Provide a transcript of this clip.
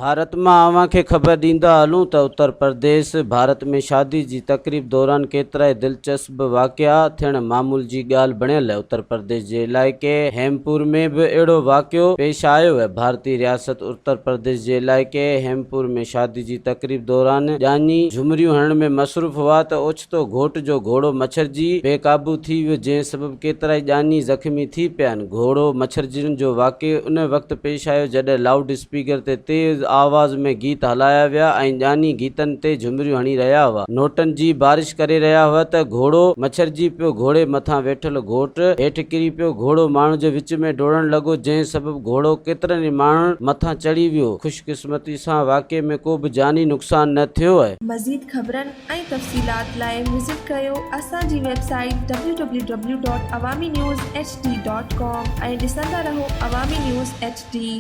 ڀارت مان اوهان کي خبر ڏيندا هلون ته اتر پرديس، ڀارت ۾ شادي جي تقريب دوران ڪيترائي دلچسپ واقعا ٿيڻ معمول جي ڳالهه بڻيل. اتر پرديش جي علائقي هيمپور ۾ به اهڙو واقعو پيش آيو. ڀارتي رياست اتر پرديش جي علائقي هيمپور ۾ شادي جي تقريب دوران ڄاڃي جهمريون هڻڻ ۾ مصروف هئا ته اوچتو گهوٽ جو گهوڙو مڇرجي بي قابو ٿي ويو جنهن سبب ڪيترائي ڄاڃي زخمي ٿي پيا آهن. گهوڙو مڇرجڻ جو واقعو ان وقت پيش آيو جڏهن لائوڊ اسپيڪر تي تيز آواز ۾ گيت هلايا ويا ۽ ڄاڃي گيتن تي جهمريون هڻي رهيا هئا. نوٽن جي بارش ڪري رهيا هئا ته گهوڙو مڇرجي پيو، گهوڙي مٿان ويٺل گهوٽ هيٺ ڪري پيو، گهوڙو ماڻهن جي وچ ۾ ڊوڙڻ لڳو جنهن سبب گهوڙو ڪيترن ئي ماڻهن مٿان چڙهي ويو، خوش قسمتي سان واقعي ۾ ڪو به جاني نقصان نه ٿيو. مزيد خبرن ۽ تفصيلات لاء وزٽ ڪريو اسان جي website W W W dot Awami news H D dot com ۽ ڏسندا رهو عوامي نيوز ايڇ ڊي.